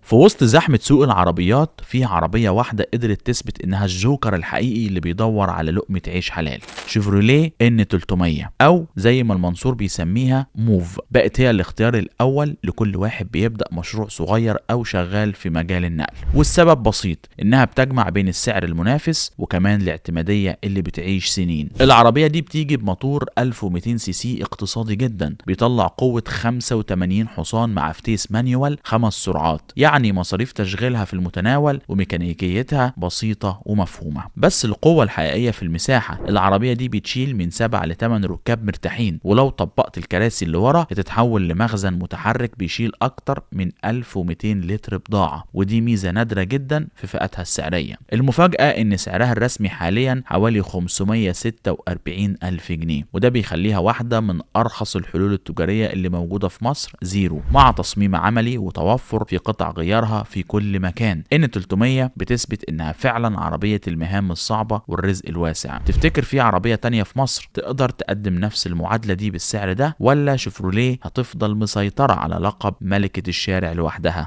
في وسط زحمة سوق العربيات في عربية واحدة قدرت تثبت إنها الجوكر الحقيقي اللي بيدور على لقمة عيش حلال، شيفروليه N300 أو زي ما المنصور بيسميها موف. بقت هي الاختيار الأول لكل واحد بيبدأ مشروع صغير أو شغال في مجال النقل. والسبب بسيط، إنها بتجمع بين السعر المنافس وكمان الاعتمادية اللي بتعيش سنين. العربية دي بتيجي بموتور 1200 سي سي اقتصادي جدا، بيطلع قوة 85 حصان مع فتيس manual 5 سرعات، يعني مصاريف تشغيلها في المتناول وميكانيكيتها بسيطة ومفهومة. بس القوة الحقيقية في المساحة، العربية دي بتشيل من 7 ل 8 ركاب مرتاحين، ولو طبقت الكراسي اللي ورا بتتحول لمخزن متحرك بيشيل أكتر من 1200 لتر بضاعة، ودي ميزة نادرة جدا في فئتها السعرية. المفاجأة إن سعرها الرسمي حاليا حوالي 546 ألف جنيه، وده بيخليها واحدة من أرخص الحلول التجارية اللي موجودة في مصر زيرو، مع تصميم عملي وتوفر في قطع غيارها في كل مكان. N300 بتثبت إنها فعلا عربية المهام الصعبة والرزق الواسع. تفتكر في عربية تانية في مصر تقدر تقدم نفس المعادلة دي بالسعر ده، ولا شيفروليه هتفضل مسيطرة على لقب ملكة الشارع لوحدها؟